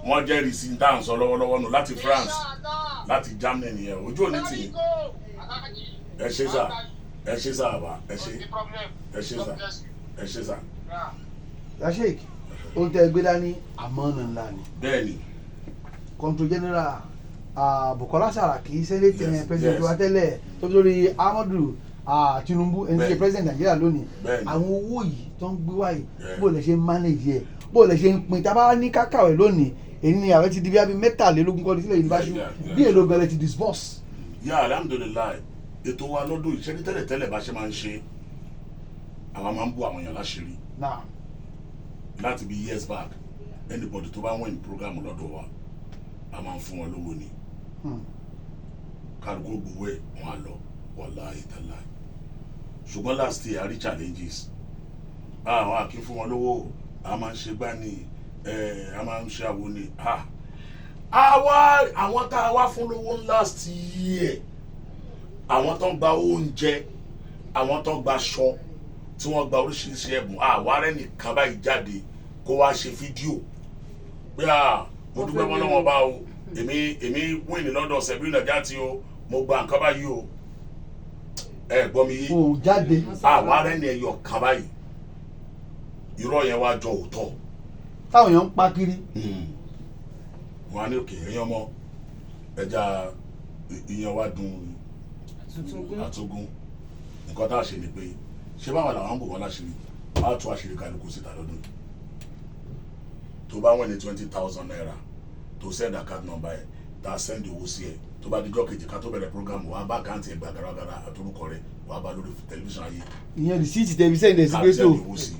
Wọ́n jẹ́rìí sí tá à ń sọ lọ́wọ́lọ́wọ́ nù láti France, láti Germany nìyẹn. Ojú òní tì í. Ẹ ṣé sà, ẹ ṣé sà, àbá ẹ ṣé, ẹ ṣé sà, ẹ ṣé sà. Rasheed, ohun tẹ́ ẹ gbé dání, àmọ́nà ńlá ni. Bẹ́ẹ̀ ni. Control General Bukola Saraki, Senate president wa tẹ́lẹ̀, tó fi lórí Ahmadu Tinubu, ẹni tí ṣe president Nàìjíríà lónìí. Àwọn owó yìí tó ń gbé wáyé, bó lè ṣe ń manage ẹ̀, bó lè ṣe ń pín? Tá a bá ní kákàwé lónìí, èyí ni ààrẹ ti di bí 23 kọ́ni sílẹ̀ yunifásitì, bí èlò gan lẹ ti disburse? Ya, alhamdulillahi, ètò wa lọ́dún yìí, ṣẹ́ni tẹ́lẹ̀ tẹ́lẹ̀ bá ṣe máa ń ṣe, àwa máa ń bú àwọn èèyàn láṣìírí. Láti bí years back, anybody tó bá win program lọ́dọ̀ wa, a máa ń fún wọn lówó ni. Kálukú gbowó ẹ̀, wọn á lọ, wallahi tallahi. Ṣùgbọ́n last year, a rí challenges. Àwọn àkín fún wọn lówó, a máa ń ṣe gbá ni, a máa ń ṣe àwo ni. Àwa àwọn tá a wá fún lówó last year, àwọn tó ń gba oúnjẹ, àwọn tó ń gba aṣọ, tí wọ́n gba oríṣiríṣi ẹ̀bùn, àwa rẹ̀ nìkan báyìí jáde kó wá ṣe fídíò pé à, mo dúpẹ́ mọ́ lọ́wọ́ bá o, èmi win lọ́dọ̀ Sẹ̀bí Nàìjíríà o, mo gba nǹkan báyìí o. Ẹ gbọ́ mi yé? Kò jáde. Àwa rẹ̀ ní ẹyọ kan báyìí. Irọ́ yẹn wá jọ òótọ́. Táwọn èèyàn ń pa kiri. Wọn á ní òkè ẹ̀yàn ọmọ ẹja ìyẹn wá dùn. Tuntun. Àtúgún nǹkan tá a ṣe ni pé, ṣé báwa làwọn ń bò wọn láṣìírí, á tú àṣírí kálukú síta lọ́dún yìí. Tó bá wọ́n ní ₦20,000, tó send account number ẹ̀, tá a send owó sí ẹ̀, tó bá dijọ́ kejì ká tó bẹ̀rẹ̀ program, wàá bá account ẹ̀ gbà garagara àtúrúkọ rẹ̀, wàá bá lórí tẹlifíṣàn ayé. Ìyẹn receipt tẹ̀mí send ẹ̀ sí ká pé send tó owó sí.